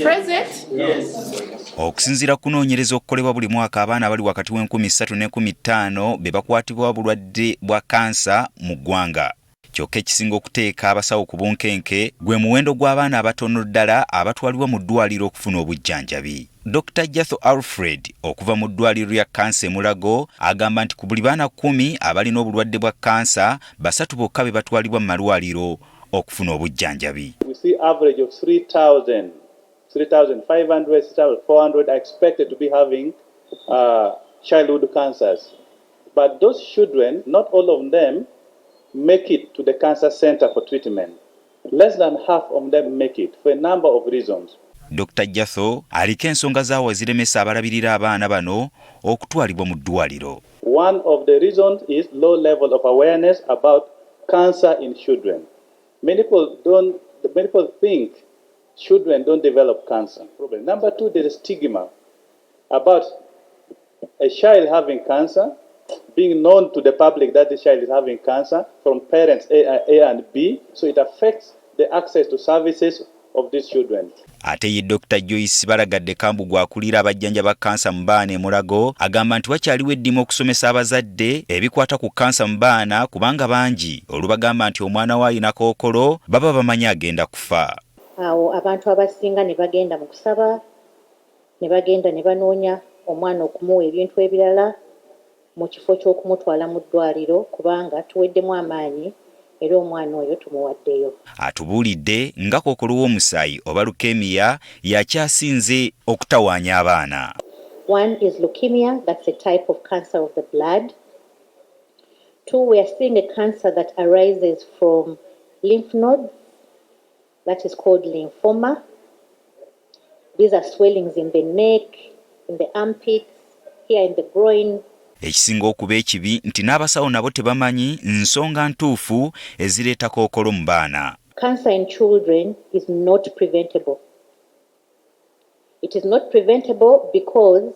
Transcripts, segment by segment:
Present? Okusinziira ku kunoonyereza okukolebwa buli mwaka, abaana abali wakati w'e 3000 n'e 5000 be bakwatibwa obulwadde bwa kansa mu ggwanga. Kyokka ekisinga okuteeka abasawo ku bunkenke gwe muwendo gw'abaana abatono ddala abatwalibwa mu ddwaliro okufuna obujjanjabi. Dr Jatho Alfred okuva mu ddwaliro lya kansa e Mulago agamba nti ku buli baana 10 abalina obulwadde bwa kansa, basatu bokka be batwalibwa mu malwaliro okufuna obujjanjabi. We see average of 3,000, 3,500, 3,400 are expected to be having childhood cancers. But those children, not all of them make it to the cancer center for treatment. Less than half of them make it for a number of reasons. Dr Jatho aliko ensonga zaawo eziremesa abalabirira abaana bano okutwalibwa mu ddwaliro. One of the reasons is low level of awareness about cancer in children. Many people don't, many people think children don't develop cancer. Problem. Number two, there is stigma about a child having cancer, being known to the public that the child is having cancer from parents A and B, so it affects the access to services of these children. Ate ye Dr Joyce Balagadde Kambugu akulira abajjanjaba kansa mu baana e Mulago agamba nti wakyaliwo eddimu okusomesa abazadde ebikwata ku kansa mu baana, kubanga bangi olubagamba nti omwana we alina kookolo baba bamanyi agenda kufa. Awo abantu abasinga ne bagenda mu kusaba, ne bagenda ne banoonya omwana okumuwa ebintu ebirala mu kifo ky'okumutwala mu ddwaliro, kubanga tuweddemu amaanyi era omwana oyo tumuwaddeyo. Atubuulidde nga kookolo w'omusaayi oba leukemia yakyasinze okutawaanya abaana. One is leukemia, that's a type of cancer of the blood. Two, we are seeing a cancer that arises from lymph nodes, that is called lymphoma. These are swellings in the neck, in the armpits, here in the groin. Ekisinga okuba ekibi nti n'abasawo nabo tebamanyi nsonga ntuufu ezireeta kookolo mu baana. Cancer in children is not preventable. It is not preventable because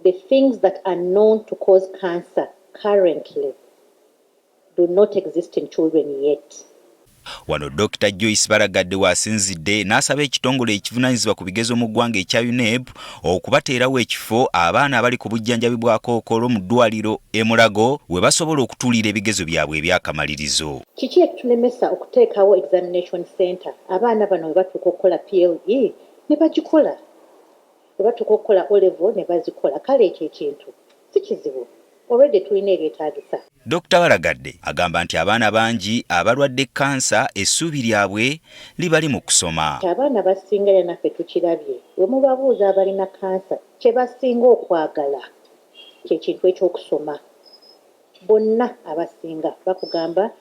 the things that are known to cause cancer currently do not exist in children yet. Wano Dr Joyce Balagadde waasinzidde n'asaba ekitongole ekivunaanyizibwa ku bigezo mu ggwanga ekya UNEB okubateerawo ekifo abaana abali ku bujjanjabi bwa kookolo mu ddwaliro e Mulago we basobola okutuulira ebigezo byabwe ebyakamalirizo. Kiki ekitulemesa okuteekawo examination center, abaana bano we batuuka okukola PLE ne bagikola, we batuuka okukola O level ne bazikola? Kale ekyo ekintu si kizibu, already tulina ebyetaagisa. Dr Balagadde agamba nti abaana bangi abalwadde kansa essuubi lyabwe libali mu kusoma. Abaana basinga, era naffe tukirabye, we mubabuuza abalina kansa kye basinga okwagala kyekintu ekyokusoma, bonna abasinga bakugamba,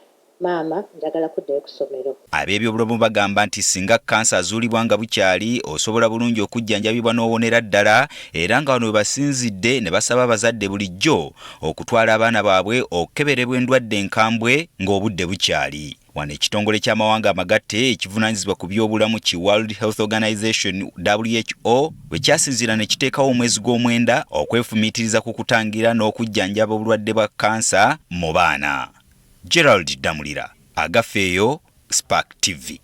"Maama, njagala kuddayo ku ssomero." Ab'ebyobulamu bagamba nti singa kansa azuulibwa nga bukyali, osobola bulungi okujjanjabibwa n'owonera ddala, era nga wano we basinzidde ne basaba abazadde bulijjo okutwala abaana baabwe okukeberebwa endwadde enkambwe ng'obudde bukyali. Wano ekitongole ky'amawanga amagatte ekivunaanyizibwa ku byobulamu ki World Health Organization, WHO, bwe kyasinziira ne kiteekawo omwezi gw'omwenda okwefumiitiriza ku kutangira n'okujjanjaba obulwadde bwa kansa mu baana. Gerald Damulira, Agafeeyo, Spark TV.